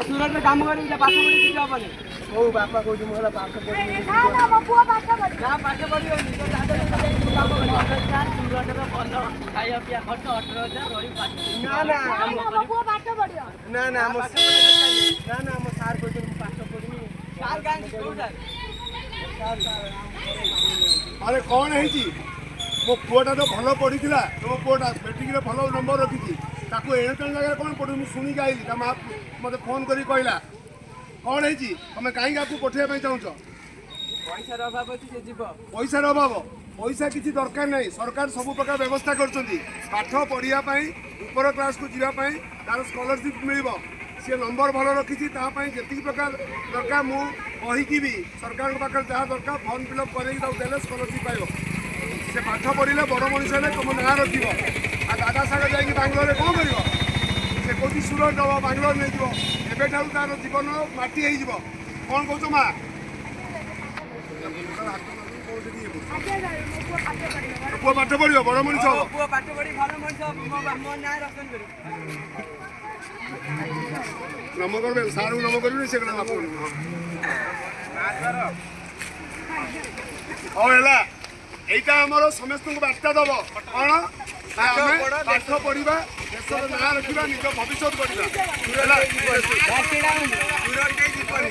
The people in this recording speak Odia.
ସୁରଟରେ କାମ କରିବି, ପାଠ ପଢି କିଛି ହବନି। ହଉ, ବାପା କହୁଛି ମୁଁ ହେଲା ପାଠ ପଢିବି। ନା ନା, ମୋ ପୁଅ ପାଠ ପଢିବ। ନା, ପାଠ ପଢିବନି। ତୋ ଦାଦା ଯାଇକି କାମ କରିବ। ସୁରଟର ଭଲ ଖାଇବା ପିଇବା ଖର୍ଚ୍ଚ 18,000, ରହିବ। ନା ନା। ନା ନା, ମୋ ପୁଅ ପାଠ ପଢିବ। ନା ନା, ଆମ ନା ନା, ଆମ ସାର୍ କହିଛନ୍ତି ମୁଁ ପାଠ ପଢିବି। ସାର୍ କାହିଁକି? କୋଉ ସାର୍? ଆରେ, କ'ଣ ହେଇଛି? ମୋ ପୁଅଟା ତ ଭଲ ପଢ଼ିଥିଲା। ତମ ପୁଅଟା ମେଟ୍ରିକରେ ଭଲ ନମ୍ବର ରଖିଛି। ତାକୁ ଏଣେ ତେଣେ ଜାଗାରେ କ'ଣ ପଢ଼ିବୁ? ମୁଁ ଶୁଣିକି ଆଇଲି, ତା ମା ମୋତେ ଫୋନ୍ କରିକି କହିଲା। କ'ଣ ହେଇଛି? ତମେ କାହିଁକି ଆକୁ ପଠେଇବା ପାଇଁ ଚାହୁଁଛ? ପଇସାର ଅଭାବ ଅଛି, ସେ ଯିବ। ପଇସାର ଅଭାବ? ପଇସା କିଛି ଦରକାର ନାହିଁ। ସରକାର ସବୁ ପ୍ରକାର ବ୍ୟବସ୍ଥା କରୁଛନ୍ତି। ପାଠ ପଢ଼ିବା ପାଇଁ, ଉପର କ୍ଲାସକୁ ଯିବା ପାଇଁ ତାର ସ୍କଲାରସିପ୍ ମିଳିବ। ସିଏ ନମ୍ବର ଭଲ ରଖିଛି। ତା ପାଇଁ ଯେତିକି ପ୍ରକାର ଦରକାର, ମୁଁ କହିକି ବି ସରକାରଙ୍କ ପାଖରେ ଯାହା ଦରକାର ଫର୍ମ ଫିଲ୍ଅପ୍ କରେଇକି ତାକୁ ଦେଲେ ସ୍କଲାରସିପ୍ ପାଇବ। ସେ ପାଠ ପଢ଼ିଲେ, ବଡ଼ ମଣିଷ ହେଲେ ତୁମ ନାଁ ରଖିବ। ଆଉ ଦାଦା ସାଙ୍ଗେ ଯାଇକି ବାଙ୍ଗଲୋରରେ କ'ଣ କରିବ? ସେ କହୁଛି ସୁରଟ ଦେବ, ବାଙ୍ଗଲୋର ନେଇଯିବ। ଏବେଠାରୁ ତାର ଜୀବନ ମାଟି ହେଇଯିବ। କ'ଣ କହୁଛ ମା? ଆଜ୍ଞା ସାର୍, ମୋ ପୁଅ ପାଠ ପଢିବ। ପୁଅ ପାଠ ପଢ଼ିବ, ବଡ଼ ମଣିଷ ହବ। ମୋ ପୁଅ ପାଠ ପଢି ଭଲ ମଣିଷ ହବ, ମୋ ନାଁ ରୋଶନ କରିବ। ନମ କରିବେ ସାର୍କୁ, ନମ କରିବେନି ସେ କହିଲା ବାପା। ହଉ ହେଲା, ଏଇଟା ଆମର ସମସ୍ତଙ୍କୁ ବାର୍ତ୍ତା ଦବ କ'ଣ ନା ଆମେ ପାଠ ପଢିବା, ଦେଶର ନାଁ ରଖିବା, ନିଜ ଭବିଷ୍ୟତ କରିବା। ହେଲା। ସୁରଟ ଯିବନି।